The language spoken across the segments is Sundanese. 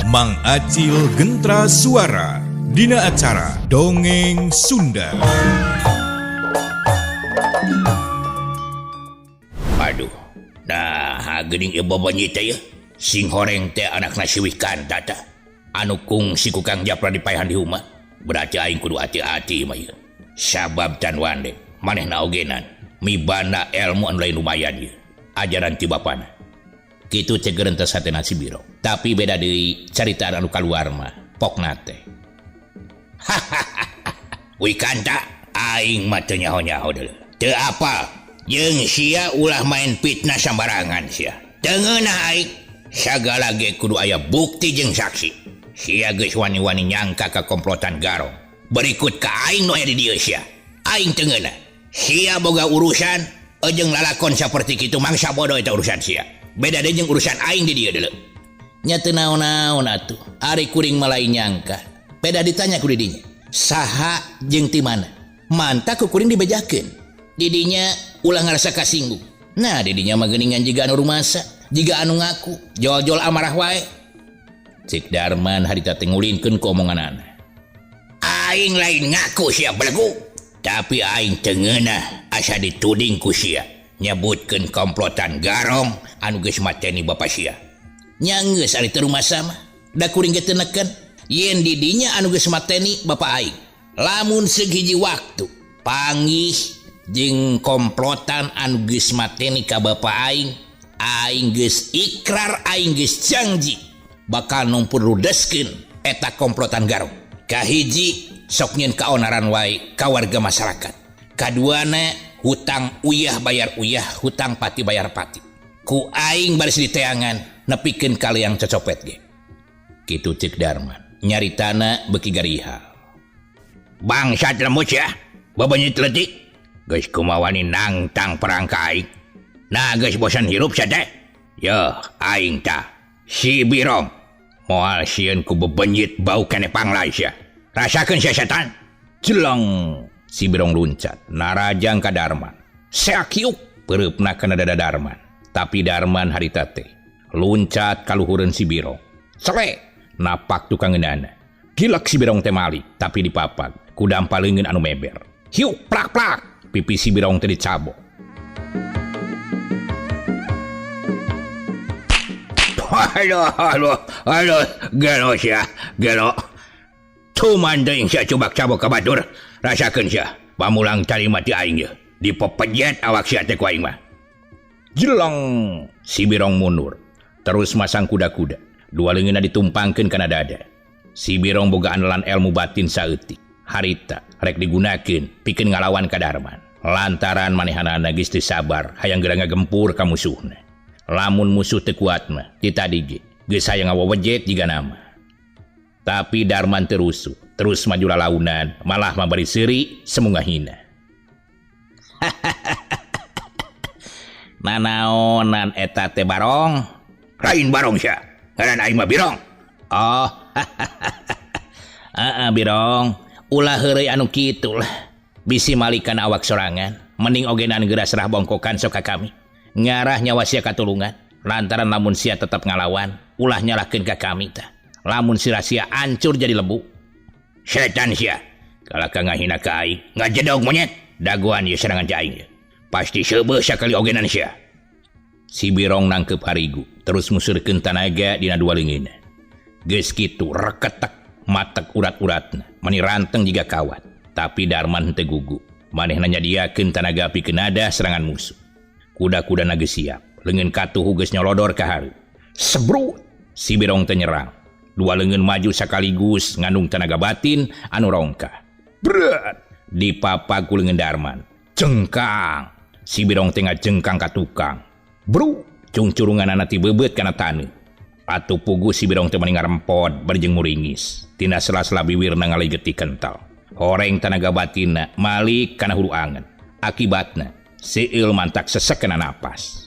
Mang Acil Gentra Suara dina acara Dongeng Sunda. Aduh, nah geuning ieu bobonya teh yeuh. Sing horeng teh anakna si Wikanta tah. Anu kungsi ku Kang Japra dipaehan di rumah. Berarti aing kudu hati-hati mah ieu. Sabab can wande manehna ogenan mibanda ilmu anu lain lumayan ieu. Ajaran ti bapana. Kitu cegeureuh teh satena si Biro. Tapi beda deui carita anu kaluar mah pokna teh. Wikanta aing mah teu nyaho-nyaho deuleu. Teu apal jeung sia ulah main fitnah sambarangan sia. Teu ngeunah aing. Sagala ge kudu aya bukti jeung saksi. Sia geus wani-wani nyangka ka komplotan Garong. Berikut ka aing nu aya di dieu sia. Aing teu ngeunah. Sia boga urusan jeung lalakon saperti kitu mangsa bodoh eta urusan sia. Beda deui jeung urusan aing di dieu deuleu. Nya teu naon-naon atuh. Ari kuring mah lain nyangka. Beda ditanya ku didinya. Saha jeung ti mana? Mantap ku kuring dibejakeun. Didinya ulah ngarasa kasinggung. Nah didinya mah geuningan jiga anu rumasa, jiga anu ngaku, jol-jol amarah wae. Cik Darman harita teh ngulinkeun ku omonganana. Aing lain ngaku sia belegu, tapi aing teu ngeunah asa dituding ku sia nyebutkeun komplotan Garong anu geus mateni bapa sia. Nya geus ari teu rumasa mah, da kuring ge teu neken yen didinya anu geus mateni bapa aing. Lamun seghiji waktu panggih jeung komplotan anu geus mateni ka bapa aing, aing geus ikrar, aing geus janji bakal numpur rudeskeun eta komplotan Garong. Kahiji sok nyeun kaonaran wae ka warga masyarakat. Kaduana hutang uyah bayar uyah, hutang pati bayar pati. Ku aing baris diteangan nepikeun ka leang cocopet ge. Kitu cek Darman nyaritana beuki garihal. Bangsat lembut ya, bebenyit leutik. Geus kumawani nangtang perang ka aing. Nah geus bosan hirup sia teh. Yeuh aing tah si Birong moal sieun ku bebenyit bau keneh panglai sia. Rasakeun sia setan. Jeleng si Birong luncat narajang ka Darman. Seakiuk peureupna kana dada Darman. Tapi Darman harita teh luncat kaluhureun si Birong. Cele napak tukang ngeunana. Gilek si Birong teh malik tapi dipapag ku dampa leungeun anu meber. Hiuk plak-plak pipi si Birong teh dicabok. Aduh, aduh, aduh, gelo sia, gelo. Cuman deui sia cubak cabok ka batur. Rasakeun sia, pamulang cari mati aing ye. Dipepejet awak sia teh ku aing mah. Jelong si Birong mundur, terus masang kuda-kuda. Dua leungeunna ditumpangkeun kana dada. Si Birong boga andalan ilmu batin saeutik. Harita rek digunakeun pikeun ngalawan ka Darman. Lantaran manehanana geus teu sabar hayang geura ngagempur ka musuhna. Lamun musuh teu kuat mah ti tadi ge geus hayang ngawewejet jiga nama. Tapi Darman teu rusuh, terus maju lalaunan, malah mabari seuri semunga hina. Nanaonan eta teh Barong? Lain Barong sia, ngaran aing mah Birong. Oh. Heeh Birong, ulah heureuy anu kitu lah. Bisi malikan awak sorangan, mending ogenan geura serah bongkokan sok ka kami. Ngarah nyawa sia katulungan, lantaran lamun sia tetep ngalawan, ulah nyalahkeun ka kami tah. Lamun sirah sia ancur jadi lebu. Setan sia, kalah ka ngahina ka aing, ngajedog monyet, dagoan ieu serangan ka aing. Pasti seubeuh sakali ogenan sia. Si Birong nangkep harigu, terus musurkeun tanaga dina dua leungeunna. Geus kitu reketek matek urat-uratna, mani ranteng jiga kawat. Tapi Darman henteu gugu, manehna nyadiakeun tanaga pikeun nada serangan musuh. Kuda-kudana geus siap, leungeun katuhu geus nyolodor ka hareup. Sebrut, si Birong teh nyerang. Dua leungeun maju sakaligus ngandung tanaga batin anu rongkah. Bret, dipapag ku leungeun Darman. Jengkang, si Birong teh ngajengkang ka tukang. Bru, cungcurunganana ti beubeut kana taneuh. Atuh puguh si Birong teh mani ngarempod bari jeung muringis. Tina sela-sela biwirna ngaligeti kental. Horeng tanaga batinna malik kana hulu angen. Akibatna seueul mantak sesek kana napas.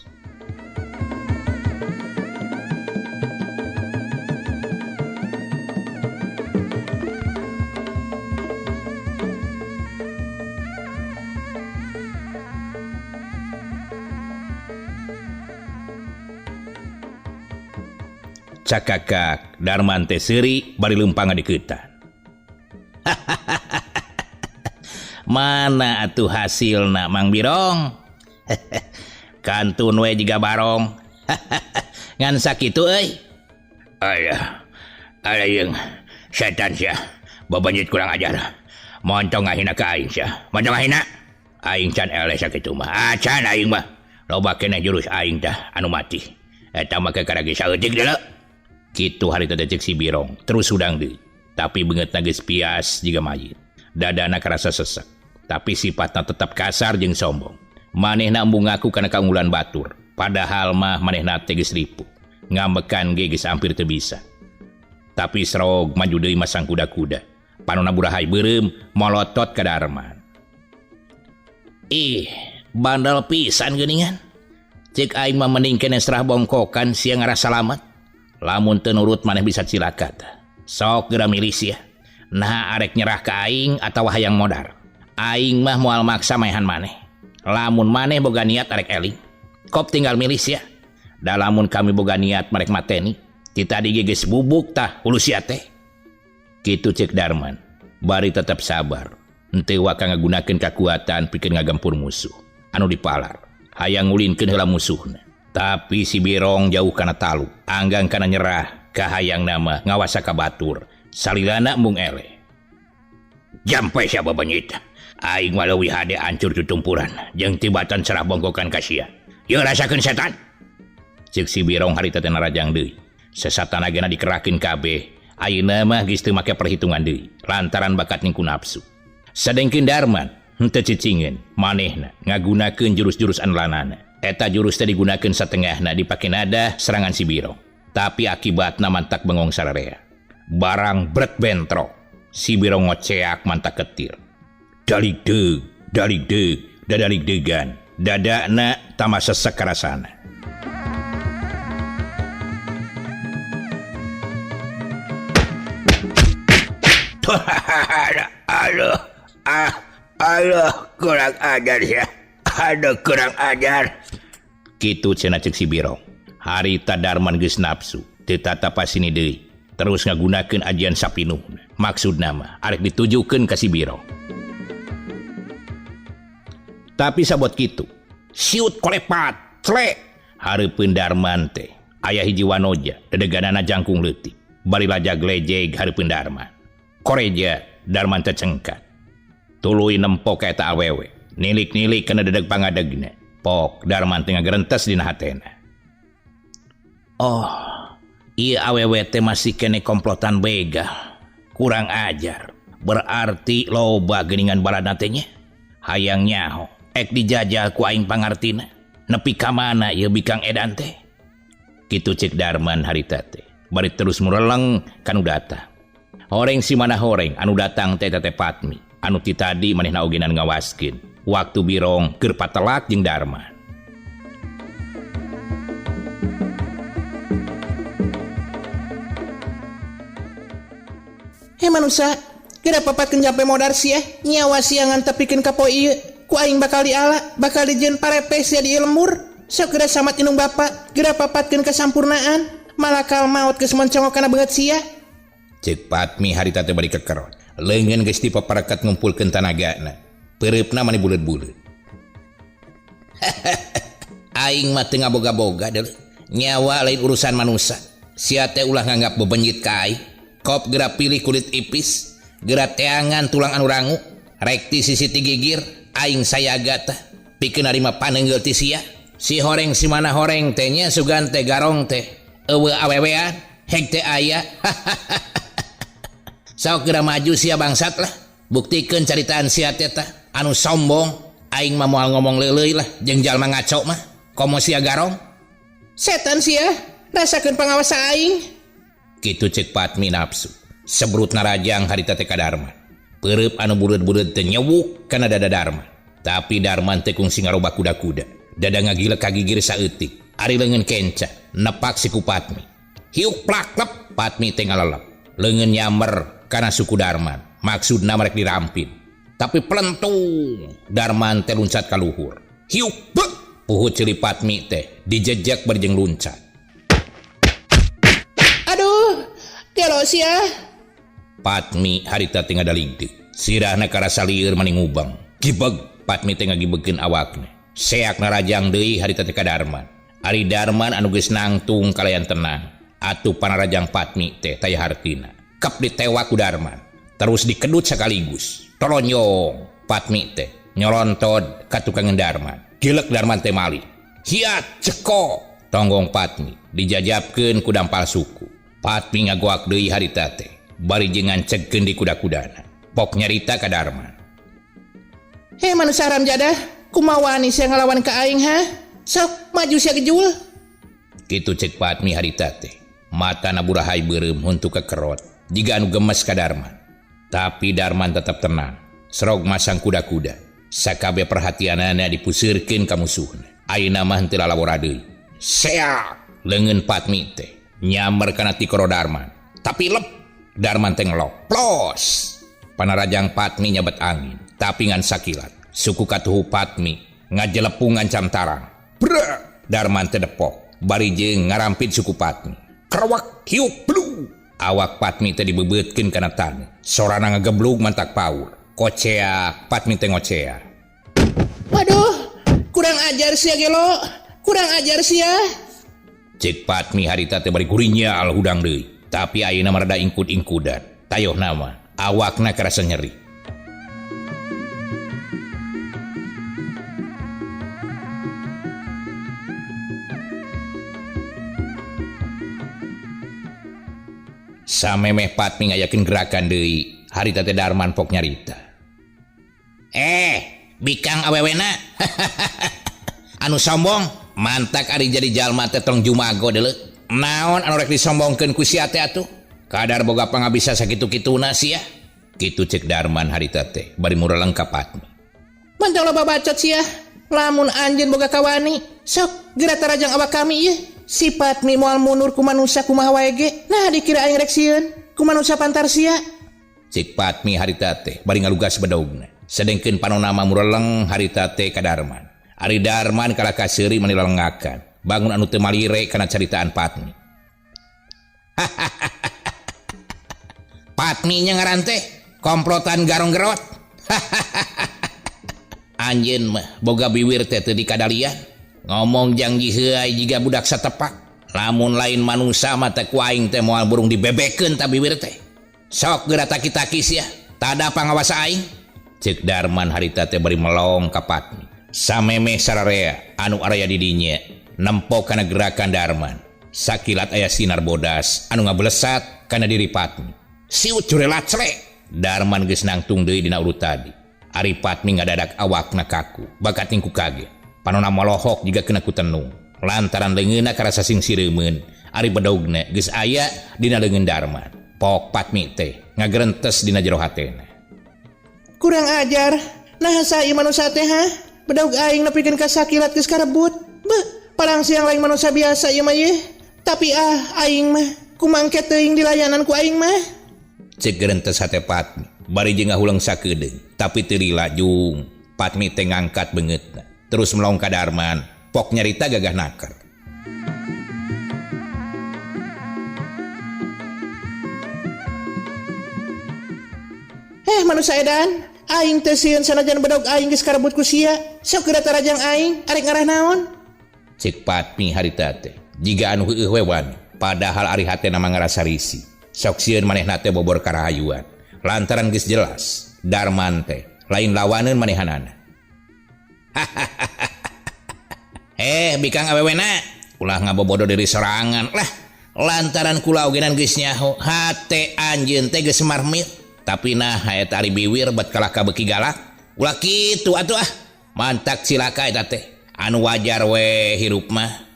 Cakakak Darman teh seuri bari leumpang ngadeuketan. Mana atuh hasilna Mang Birong? Kantun we jiga barong. Ngan sakitu euy. Ayah, aya jeung setan sia. Babanjit kurang ajar. Montong ngahina ka aing sia. Montong ngahina. Aing can eleh sakitu mah. Acan aing mah. Loba keneh jurus aing tah anu mati. Eta mah kakara ge saeutik deuleu. Kitu harita teh ceuk si Birong. Terus hudang deui. Tapi beungeutna geus pias jiga mayit. Dadana karasa sesek. Tapi sifatna tetap kasar jeung sombong. Manehna embung ngaku kana kaunggulan batur. Padahal mah manehna teh geus ripuh. Ngambekan ge geus hampir teu bisa. Tapi serog maju deui masang kuda-kuda. Panona burahay beureum molotot ka Darman. Ih, bandel pisan geuningan. Cek aing mah mending keneh serah bongkokan sia ngarasa salamet. Lamun teu nurut maneh bisa cilaka tah. Sok geura milih sia. Naha arek nyerah ka aing atawa hayang modar. Aing mah moal maksa maehan maneh. Lamun maneh boga niat arek eling, kop tinggal milih sia. Da lamun kami boga niat marek mateni, ti tadi ge geus bubuk tah hulu sia teh. Kitu ceuk Darman. Bari tetep sabar. Henteu waka ngagunakeun kakuatan pikeun ngagempur musuh anu dipalar. Hayang ngulinkeun heula musuhna. Tapi si Birong jauh kana talu, anggang kana nyerah, kahayang nama ngawasa ka batur. Salilana embung eleh. Jampe sia babenyit. Aing mah leuwih hade hancur tutumpuran jeung tibatan serah bongkokan ka sia. Yeuh rasakeun setan. Ceuk si Birong harita teh narajang deui. Sesatana gena dikerahkeun kabeh. Ayeuna mah geus teu make perhitungan deui lantaran bakat ningku nafsu. Sadengkeun Darman henteu cicingeun, manehna ngagunakeun jurus-jurus anu lanana. Eta jurus teh digunakeun satengahna dipake nadah serangan si Birong. Tapi akibatna mantak bengong sararea. Barang bret bentrok. Si Birong ngoceak mantak ketir. Dalik deug, dalik deug, dadalik degan. Dadana tambah sesek karasana. Aduh, ah, aduh, kurang ajar ya. Aduh, kurang ajar. Kitu cenah ceuk si Birong. Harita Darman geus nafsu, teu tatapa sini deui. Terus ngagunakeun ajian sapinuhna. Maksudna mah arek ditujukeun ka si Birong. Tapi sabot kitu, siut kolepat, clek. Hareupeun Darman teh aya hiji wanoja, dedeganana jangkung leutik. Bari lajag lejeg hareupeun Darman. Koreja Darman teh cengkat. Tuluy nempo ka eta awewe. Nilik-nilik kana dedeg pangadegna. Pok Darman teh ngagerentes dina hatena. Oh, ieu awewe teh masih kene komplotan begal. Kurang ajar. Berarti loba geuningan balana teh nya. Hayang nyaho. Ek dijajah ku aing pangartina. Nepi ka mana ieu bikang edan teh? Kitu ceuk Darman harita teh. Bari terus mureleng kanu datang. Horeng si mana horeng anu datang teh teh Patmi. Anu ti tadi manehna ogenan ngawaskeun. Waktu Birong keur patelak jeung Darman. Hei manusia, geura papatkeun jampe modar sia, nyawa sia ngan tepikeun ka poe ieu. Ku aing bakal diala, bakal dijieun parepe sia di lembur. Sok geura samat indung bapa, geura papatkeun kasampurnaan. Malakal maut geus moncongok kana beungeut sia. Ceuk Patmi harita teh bari kekerot. Leungeun geus dipaparekat ngumpulkeun tanagana. Peureupna mani buleud-buleud. Aing mah teu ngaboga-boga deuleu. Nyawa lain urusan manusa. Sia teh ulah nganggap bebenyit ka aing. Kop geura pilih kulit ipis, geura teangan tulang anu rangu, rek ti sisi ti gigir, aing sayaga tah pikeun narima paneunggeul ti sia. Si horeng si mana horeng teh nya sugan teh garong teh. Eueuh awewean, heg teh aya. Sok geura maju sia bangsat lah. Buktikeun caritaan sia teh tah anu sombong. Aing mah moal ngomong leuleuy lah jeung jalma ngaco mah. Komo sia garong. Setan sia, rasakeun pangawasa aing. Kitu ceuk Patmi nafsu. Sebrut narajang harita teh ka Darman. Peureub anu buleud-buleud teh nyewuk kana dada Darman. Tapi Darman teh kungsi ngarobah kuda-kuda. Dada ngagilek kagigir saeutik. Ari leungeun kenca nepak siku Patmi. Hiuk plak lep Patmi teh ngalelep. Leungeun nyamber kana suku Darman. Maksudna merek dirampin. Tapi pelentung Darman teh luncat ka luhur. Hiuk bek puhut ceuli Patmi teh dijejek bari jeung luncat. Gelo sia. Patmi harita teh ngadaligdeg. Sirahna karasa lieur mani ngubang. Gibeg Patmi teh ngagibegkeun awakna. Seak narajang deui harita teh ka Darman. Ari Darman anu geus nangtung kalayan tenang. Atuh panarajang Patmi teh taya hartina. Kep ditewak ku Darman. Terus dikedut sekaligus. Tolonyong Patmi teh nyolontod ka tukangan Darman. Gilek Darman teh malih. Hiat ceko tonggong Patmi dijajabkeun ku dampal suku. Patmi ngagoak deui harita teh. Bari jeung ngancegkeun di kuda-kudana. Pok nyarita ka Darman. Hei manusia haram jadah, kumaha wani sia ngalawan ka aing ha? Sok maju sia gejul. Kitu cek Patmi harita teh. Matana burahay beureum huntu kekerot. Jiga anu gemes ka Darman. Tapi Darman tetap tenang. Serog masang kuda-kuda. Sakabe perhatianana dipuseurkeun ka musuhna. Ayeuna mah henteu lalawora deui. Seak leungeun Patmi teh nyamer kana tikoro Darman. Tapi lep Darman teh ngelok. Plos. Panarajang Patmi nyabet angin, tapi ngan sakilat. Suku katuhu Patmi ngajelepung ngancam tarang. Brek! Darman teh depok, bari jeung ngarampit suku Patmi. Krewek hiup blu. Awak Patmi teh dibebeutkeun kana taneuh. Sorana ngageblug mantak paur. Koceak Patmi teh ngocea. Waduh, kurang ajar sia gelo. Kurang ajar sia. Cek Patmi harita teh bari gurinyal hudang deui. Tapi ayeuna mah rada ingkud-ingkudan. Tayoh nama, awakna karasa nyeri. Samemeh Patmi ngayakeun gerakan deui, harita teh Darman pok nyarita. Bikang awewena. Anu sombong, mantak ari jadi jalma teh tong jumago deuleu. Naon anu rek disombongkeun ku sia teh atuh? Kadar boga pangabisa sakitu-kituna sia. Kitu cek Darman harita teh bari mureleng ka Patmi. Mantap loba bacot sia. Lamun anjeun boga kawani, sok geura tarajang awak kami ieu. Si Patmi moal mundur ku manusia kumaha wae ge. Nah dikira aing rek sieun ku manusia pantar sia. Cek Patmi harita teh bari ngalugas bedogna. Sedengkeun panona mah mureleng harita teh ka Darman. Ari Darman kalah kaseuri mani lelengakan. Bangun anu teu malire kana caritaan Patmi. Patmi nya ngaran teh komplotan garong gerot. Anjeun mah boga biwir teh teu dikadalian. Ngomong jangji heuay jiga budak satepak. Lamun lain manusa mah teh ku aing teh moal burung dibebekeun ta biwir teh. Sok geura taki-taki sia, tada pangawasa aing. Ceuk Darman harita teh bari melong ka Patmi. Samemeh sararea anu araya di dinya nempo kana gerakan Darman. Sakilat aya sinar bodas anu ngabelesat kana diri Patmi. Siut curelat clek. Darman geus nangtung deui dina urut tadi. Ari Patmi ngadadak awakna kaku, bakat ku kaget. Panona molohok jiga kena ku tenung. Lantaran leungeunna karasa sing sireumeun, ari bedogna geus aya dina leungeun Darman. Pok Patmi teh ngagerentes dina jero hatena. Kurang ajar. Nah sae manusa teh ha? Bedog aing nepikeun ka sakilat geus karebut. Beuh, palang siang lain manusia biasa ieu mah ye. Tapi aing mah kumangke teuing dilayanan ku aing mah. Cek gerentes hate Patmi, bari jeung ngahuleng sakedeung, tapi teu lila jung. Patmi teh ngangkat beungeutna, terus melong ka Darman, pok nyarita gagah naker. Manusia edan, aing teh sieun sanajan bedog aing geus karebut ku sia. Sok geura tarajang aing, arek ngarah naon? Cek Patmi harita teh, jiga anu heueuh we wani, padahal ari hatena mah ngarasa risih. Sok sieun manehna teh bobor karahayuan. Lantaran geus jelas, Darman teh lain lawaneun manehanana. Bikang awewena, ulah ngabobodo diri sorangan lah. Lantaran kula ogenan geus nyaho, hate anjeun teh geus marmit. Tapi nah eta ari biwir bet kalah ka beuki galak. Ulah kitu atuh ah. Mantak cilaka eta teh. Anu wajar we hirup mah.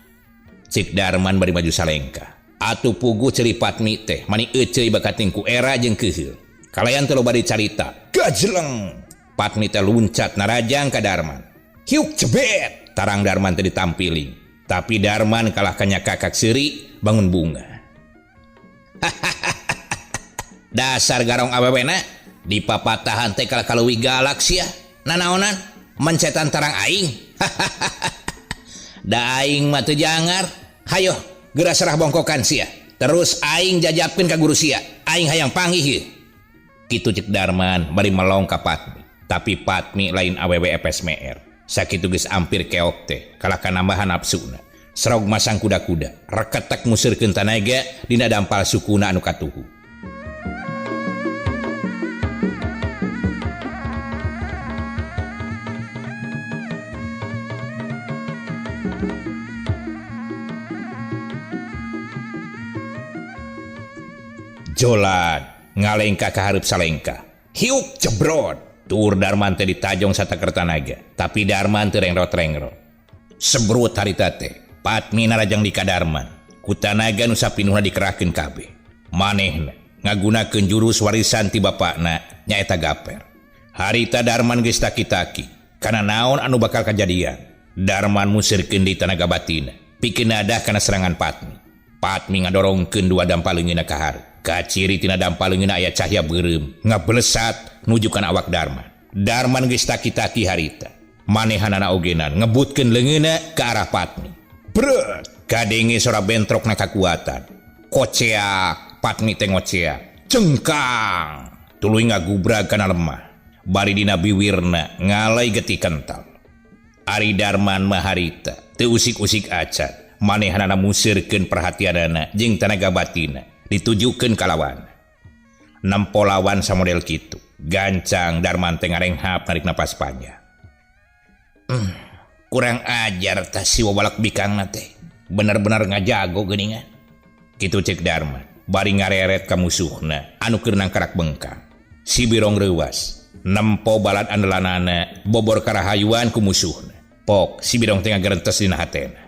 Cik Darman bari maju salengka. Atuh puguh ceuri Patmi teh mani euceuy bakating ku era jeung keuheul. Kalayan teh loba dicarita. Gajeleng. Patmi teh luncat narajang ka Darman. Hiuk cebet. Tarang Darman teh ditampiling. Tapi Darman kalah kanya kakak seuri bangun bunga. Dasar garong awewena di papatahan teh kalah kaleuwih galak sia. Nanaonan mencetan tarang aing. Da aing mah teu jangar. Hayo geura serah bongkokan sia. Terus aing jajapkeun ka guru sia. Aing hayang panggih ieu. Kitu cek Darman bari melong ka Patmi. Tapi Patmi lain awewe epes meer. Sakitu geus ampir keok teh kalah kanambahan nafsuna. Serog masang kuda-kuda, reketek museurkeun tanaga dina dampal sukuna anu katuhu. Jolan ngalengkah ka hareup salengkah. Hiuk jebrot. Tur Darman teh ditajong sataker tanaga, tapi Darman teu rengrot-rengrot. Sebrut harita teh, Patmi narajang di ka Darman. Ku tanaga nu sapinuhna dikerahkeun kabeh. Manehna ngagunakeun jurus warisan ti bapakna nyaeta gaper. Harita Darman geus taki-taki, kana naon anu bakal kajadian. Darman musirkeun di tanaga batina, pikeun nadah kana serangan Patmi. Patmi ngadorongkeun dua dampal leungeunna ka hareup. Kaciri tina dampal leungeunna aya cahya beureum ngabelesat nuju kana awak Darman. Darman geus taki-taki harita. Manehanana ogenan ngebutkeun leungeunna ka arah Patmi. Breuh, kadenge sora bentrokna kakuatan. Koceak, Patmi teh ngoceak. Cengkang, tuluy ngagubrag kana lemah. Bari dina biwirna ngalai getih kental. Ari Darman mah harita teu usik-usik acan. Manehanana musirkeun perhatianana jeung tanaga batina ditujukeun ka lawan. Nempo lawan samodel kitu. Gancang Darman teh ngarenghap narik napas panjang. Kurang ajar tah si wabalak bikangna teh. Bener-bener ngajago geuningan. Kitu cek Darman bari ngareret ka musuhna anu keur nangkarak bengkang. Si Birong reuwas nempo balad andelanana bobor karahayuan ku musuhna. Pok si Birong teh ngagerentes dina hatena.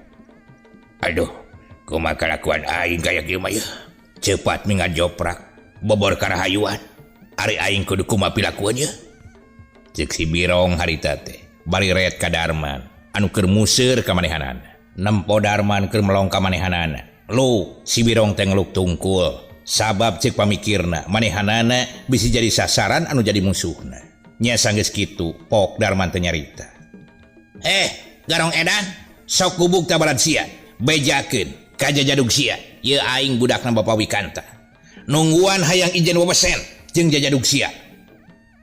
Aduh, kumaha kalakuan aing kaya kieu mah yeuh. Cepat mi ngajoprak bobor karahayuan. Ari aing kudu kumaha pilakuan yeuh. Cek si Birong harita teh bari ret ka Darman anu keur museur ka manehanana. Nempo Darman keur melong ka manehanana. Lu si Birong teh ngeluk tungkul sabab cek pamikirna manehanana bisi jadi sasaran anu jadi musuhna. Nya sanggeus kitu pok Darman teh nyarita. Garong edan sok gubuk ta balad sia bejakeun ka jajadug sia. Ieu aing budakna Bapa Wikanta. Nungguan hayang ijen wewesen jeung jajadug sia.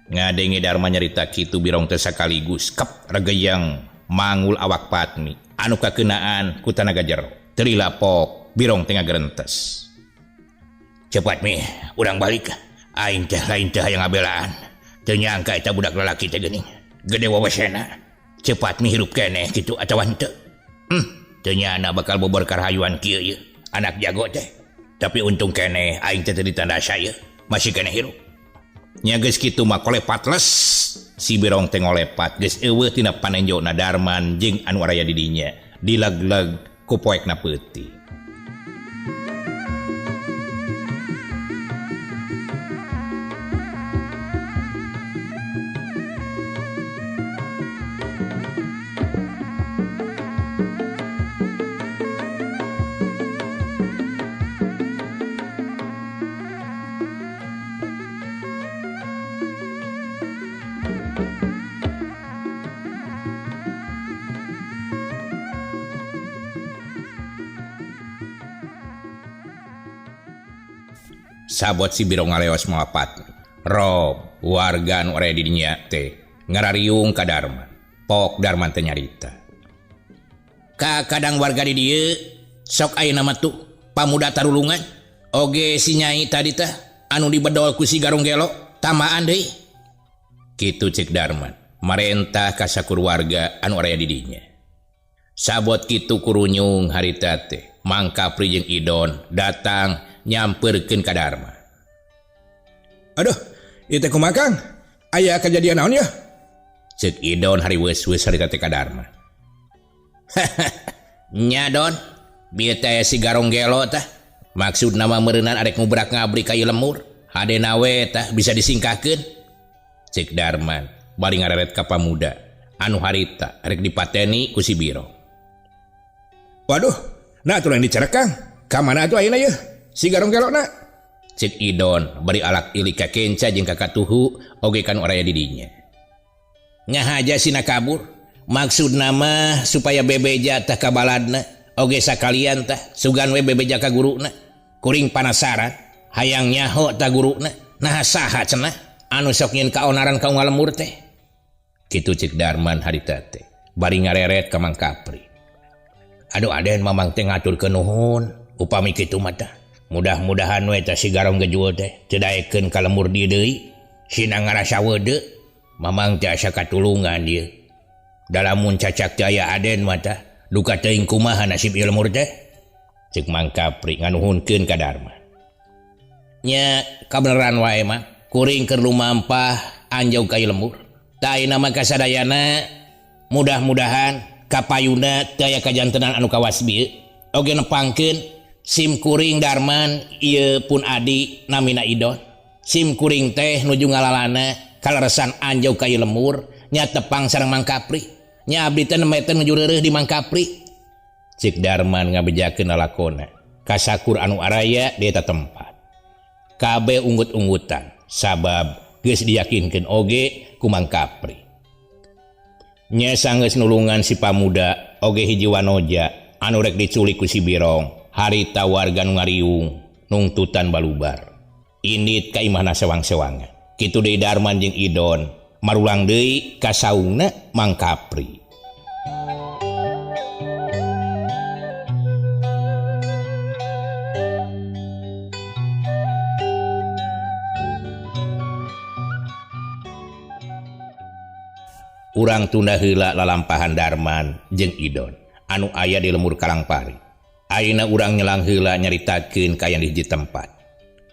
Ngadenge Darman nyarita kitu Birong teh sakaligus kep regeyang mangul awak Patmi anu kakeunaan ku tanaga jero. Teu lapok Birong teh ngagerentes. Cepat mi, urang balik. Aing teh lain teh hayang ngabelaan. Teu nyangka eta budak lalaki teh geuning. Gede wewesena. Cepat mi hirup keneh kitu atawa henteu. Teu nyana bakal bobor karahayuan kieu ieu. Anak jago teh. Tapi untung keneh aing teh teu ditandasa ieu. Masih keneh hirup. Nya geus kitu mah kolepat les. Si Birong teh ngolepat geus eueuh tina panenjona Darman jeung anu araya di dinya. Dileg-leg ku poekna peuting. Sabot si Birong ngaleos mawa Patmi. Rob warga anu aya di dinya teh ngarariung ka Darman. Pok Darman teh nyarita. Ka kadang warga di dieu sok ayeuna mah tuh pamuda tarulungan. Oge si nyai tadi teh anu dibedol ku si Garong Gelo tamaan deui. Kitu cek Darman marentah ka sakur warga anu aya di dinya. Sabot kitu kurunyung harita teh Mang Kapri jeung Idon datang nyamperkeun ka Darman. Aduh, ieu teh kumaha Kang? Aya kejadian naon yeuh? Ceuk Idon hari weus-weus harita teh ka Darman. Nya Don, bieu teh si Garong Gelo tah. Maksudna mah meureunan arek ngubrak-ngabrik ka ieu lemur. Hadena we tah bisa disingkahkeun. Ceuk Darman bari ngareret ka pamuda anu harita rek dipateni ku si Birong. Waduh, nah atuh lain dicerek Kang. Ka mana atuh ayeuna yeuh? Si Garong Gelo na. Cek Idon bari alak ilik ka kenca jeung ka katuhu oge kan oraya di dinya. Nyahaja sina kabur. Maksudna mah supaya bebeja tah ka baladna oge sakalian tah sugan we bebeja ka guruna. Kuring panasaran hayang nyaho ta guruna nah saha cenah anu sok nyeun kaonaran ka unggal lembur teh. Kitu cik Darman harita teh bari ngareret ka Mang Kapri. Aduh Aden Mamang teh ngaturkeun nuhun upami kitu mah tah. Mudah-mudahan we teh si Garong Gejul teh teu daekeun ka lembur dieu deui. Sina ngarasa weudeu Mamang teh asa katulungan ieu. Dalamun cacak teh aya Aden mah tah duka teuing kumaha nasib ieu lembur teh. Cek Mang Kapri nganuhunkeun ka Darman. Nya kabeneran wae mah kuring keur lumampah anjog ka ieu lembur. Tah ayeuna mah kasadayana mudah-mudahan kapayuna teu aya kajantenan anu kawas bieu. Oge nepangkeun sim kuring Darman ieu pun adi namina Idon. Sim kuring teh nuju ngalalana kaleresan anjog ka ieu lembur nya tepang sareng Mang Kapri. Nya abdi teh nembe teh nuju reureuh di Mang Kapri. Cik Darman ngabejakeun lalakona kasakur anu araya di eta tempat. Kabeh unggut-unggutan sabab geus diyakinkeun oge ku Mang Kapri. Nya sanggeus nulungan si pamuda oge hiji wanoja anu rek diculik ku si Birong harita warga nu ngariung nungtutan balubar. Indit ka imahna sewang-sewangan. Kitu deui Darman jeung Idon marulang deui ka saungna Mang Kapri. Urang tunda heula lalampahan Darman jeung Idon anu aya di lembur Kalangpari. Ayeuna urang nyelang heula nyaritakeun ka aya di hiji tempat.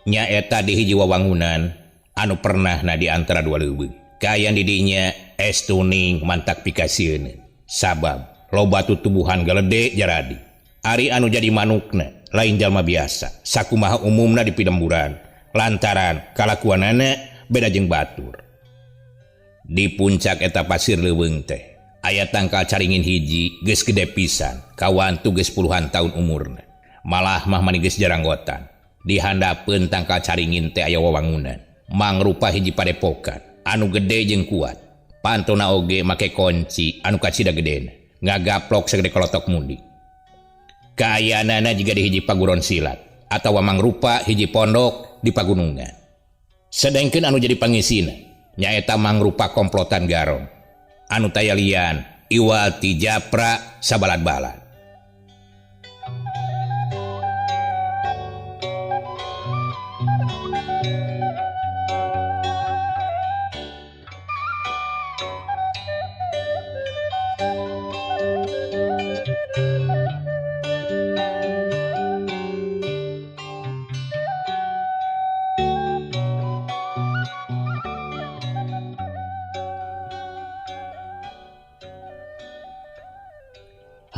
Nyaeta di hiji wawangunan anu pernahna di antara dua leuweung. Kaayaan di dinya es tuning mantak pikasieun. Sabab loba tutubuhan galede jaradi. Ari anu jadi manukna lain jalma biasa. Sakumaha umumna di pilemburan lantaran kalakuanana beda jeung batur. Di puncak eta pasir leuweung teh aya tangkal caringin hiji geus gede pisan, kawantu geus puluhan tahun umurna. Malah mah mani geus jaranggotan. Di handapeun tangkal caringin teh aya wawangunan, mangrupa hiji padepokan anu gede jeung kuat. Pantona oge make kunci anu kacida gedena, ngagaplok sagede kolotok mundi. Kaayaanana jiga di hiji paguron silat atawa mangrupa hiji pondok di pagunungan. Sedengkeun anu jadi pangisina nyaeta mangrupa komplotan Garong anu tayalian iwal ti japra sabalad-balad.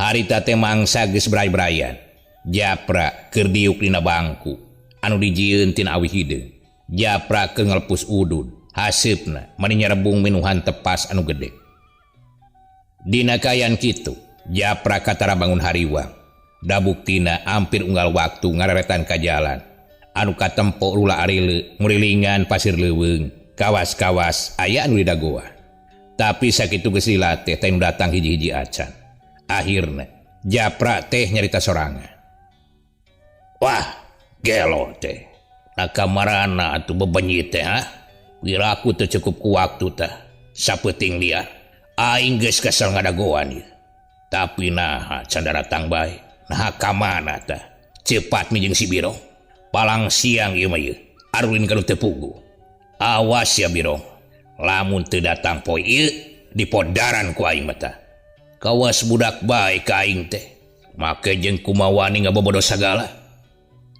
Harita teh mangsa geus beray-berayan. Japra keur diuk dina bangku anu dijieun tina awi hideung. Japra keur ngelepus udud, haseupna mani nyarebung minuhan tepas anu gede. Dina kaayaan kitu, Japra katara bangun hariwang. Da buktina ampir unggal waktu ngareretan ka jalan anu katempo rula arile murilingan pasir leuweung, kawas-kawas aya anu didagoan. Tapi sakitu geus dilatih teh nu datang hiji-hiji acan. Akhirna Japra teh nyarita sorangan. Wah, gelo teh. Na kamarana atuh bebenyi teh ha? Wiraku teu cukup ku waktu tah. Sapeuting liar. Aing geus kesel ngadagoan ieu. Tapi naha can daratang bae. Naha ka mana tah? Cepat mi jeung si Birong. Palang siang ieu mah ieu. Arulin ka nu teu puguh. Awas ya Birong. Lamun teu datang poe ieu dipodaran ku aing mah tah. Kawas budak bae ka aing teh. Make jeung kumawani ngabobodo sagala.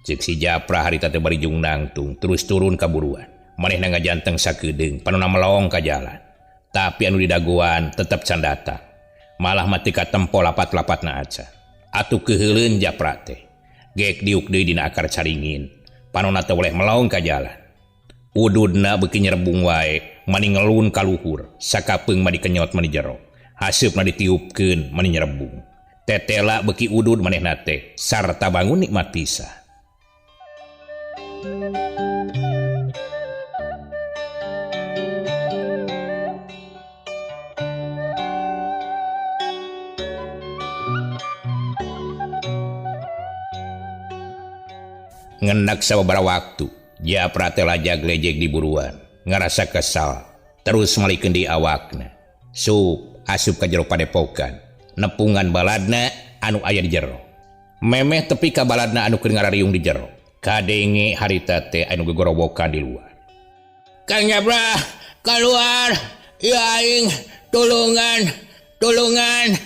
Cek si Japra harita teh bari jung nangtung terus turun ka buruan. Manehna ngajanteng sakedeung panona melong ka jalan. Tapi anu didagoan tetep can datang. Malah mati katempo lapat-lapatna acan. Atuh keuheuleun Japra teh. Gek diuk deui dina akar caringin. Panona teh boleh melong ka jalan. Ududna beuki nyerebung wae, mani ngelun ka luhur, sakapeung mah dikenyot mani jero. Haseupna ditiupkeun mani nyerebung. Tetela beuki udud manehna teh sarta bangun nikmat pisan. Ngendak sababaraha waktu, Japra teh lajag lejeg di buruan, ngarasa kesal, terus malikeun di awakna. Sup asup ka jero padepokan, nepungan baladna anu aya di jero. Memeh tepi ka baladna anu keur ngarariung di jero. Kadenge harita teh anu gegorowokan di luar. Kang Japra, keluar! Ya aing, tulungan, tulungan.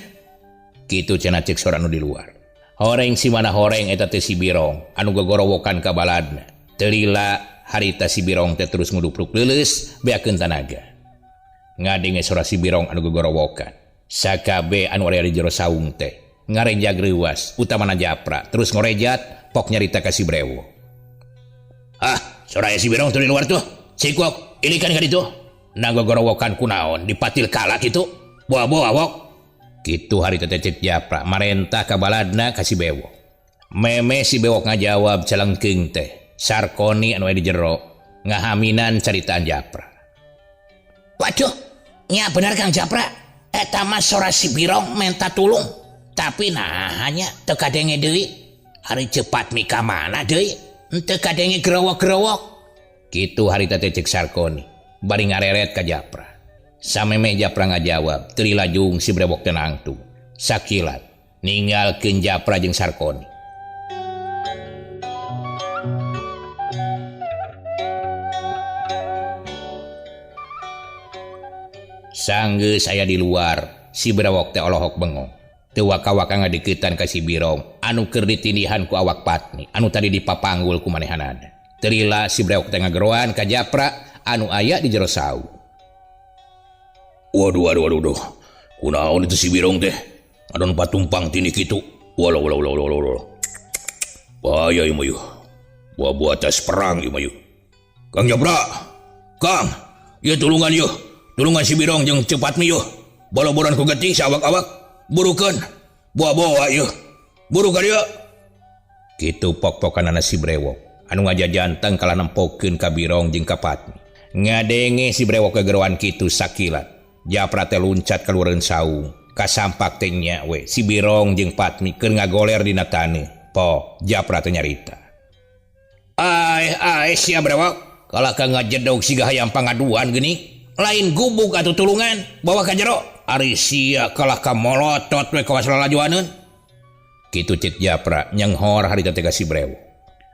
Kitu cenah cek sora nu di luar. Horeng si mana horeng eta teh si Birong anu gegorowokan ka baladna. Teu lila harita si Birong teh terus ngudupruk leuleus beakeun tanaga. Ngadenge sora si Birong anu gegorowokan. Sakabe anu aya di jero saung teh ngarenjag reuwas utamana Japra terus ngorejat pok nyarita ka si Brewo. Ah, sora si Birong tuh di luar tuh. Sikwok, ini kan ka ditu. Na gogorowokan kunaon dipatil kala kitu. Boa-boa wok. Kitu harita teh cek Japra marentah ka baladna ka si Bewok. Meme si Bewok ngajawab celengkeung teh. Sarkoni anu aya di jero ngahaminan caritaan Japra. Waduh, nya bener Kang Japra. Eta mah sora si Birong menta tulung. Tapi nah hanya teu kadenge deui. Ari cepat mi ka mana deui? Henteu kadenge gerowok-gerowok. Kitu harita teh cek Sarkoni bari ngareret ka Japra. Samemeh Japra ngajawab, teu lajung si Brewok teh nangtung. Sakilat ninggalkeun Japra jeung Sarkoni. Sanggeus aya di luar, si Brewok teh olohok bengong. Teu waka-waka ngadeuketan ka si Birong anu keur ditindihan ku awak Patmi anu tadi dipapanggul ku manehanana. Teu lila si Brewok teh ngageroan ka Japra anu aya di jero saung. Waduh waduh waduh waduh. Kunaon itu si Birong teh? Adon patumpang tini kitu. Walau walau walau walau walau. Bahaya ieu mah yeuh. Buah-buah tas perang ieu mah yeuh. Kang Japra. Kang, ieu tulungan yeuh. Tulungan si Birong jeung Cepat Mi yeuh. Boro-boron ku getih saawak-awak. Burukeun. Buah-buah yeuh. Buru ka dieu. Kitu pok-pokanana si Brewok anu ngajajanteng kalah nempokeun ka Birong jeung ka Patmi. Ngadenge si Brewok kegeroan kitu sakilat. Japra teh luncat kaluareun saung. Kasampak teh nya we si Birong jeung Patmi keur ngagoler dina taneuh. Pok Japra teh nyarita. Ai ai sia Brewok, kalah ka ngajedog siga hayam pangaduan geuning. Lain gubuk atuh tulungan, bawa ka jero. Ari sia kalah ka molotot we kawas lalajuaneun. Kitu cek Japra nyenghor harita teh ka si Brewok.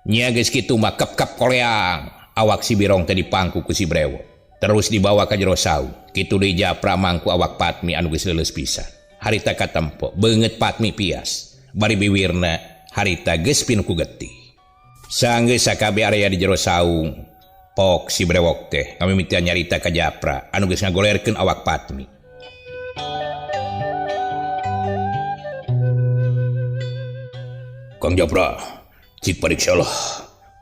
Nya geus kitu mah kep-kep koleang. Awak si Birong teh dipangku ku si Brewok. Terus dibawa ka jero saung. Kitu deui Japra mangku awak Patmi anu geus leuleus pisan. Harita katempo beungeut Patmi pias. Bari biwirna harita geus pinuh ku getih. Sanggeus sakabeh area di jero saung. Pok si Brewok teh ngamimitian nyarita ka Japra anu geus ngagolerkeun awak Patmi. Kang Japra, cik pariksa lah.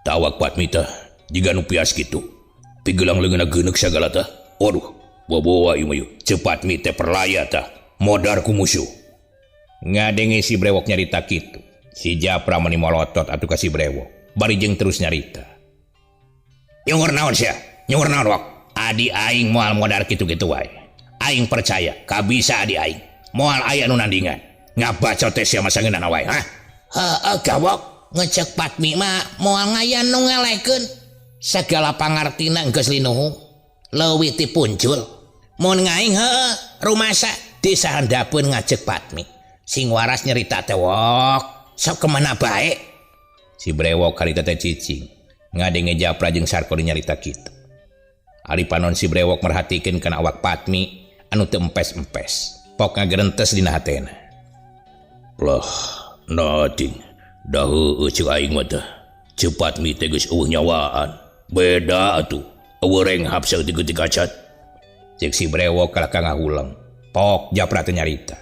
Tawak Patmi teh jiga nu pias kitu. Pigelang leungeunna geuneuk sagala teh. Waduh, boboa ieu mah yeuh. Cepat Mi teh perlaya tah. Modar ku musuh. Ngadenge si Brewok nyarita kitu. Si Japra mani molotot atuh ka si Brewok. Bari jeung terus nyarita. Nyungur naon sia? Nyungur naon wak? Adi aing moal modar kitu-kitu wae. Aing percaya kabisa adi aing. Moal aya nu nandingan. Ngabaco teh sia mah sangeunana wae, hah? Heueuh gawok, ngecek Patmi mah moal ngayan nu ngelekeun. Sagala pangartina geus linuhu. Leuwih ti puncul. Mun ngaing heueuh rumasa desa handapeun ngacek Patmi. Sing waras nyerita teh wok. Sok kemana bae? Si Brewok harita teh cicing. Ngadenge Japra jeung Sarkoni nyarita kitu. Ari panon si Brewok merhatikeun kana awak Patmi anu teu empes-empes. Pok ngagerentes dina hatena. Lah, nating. Da heueuh ceuk aing mah teh. Cepat Mi teh geus eueuh nyawaan. Beda atuh. Eueuh renghap saeutik-eutik acat. Ceuk si Brewok kalah ka ngahuleng. Pok Japra teh nyarita.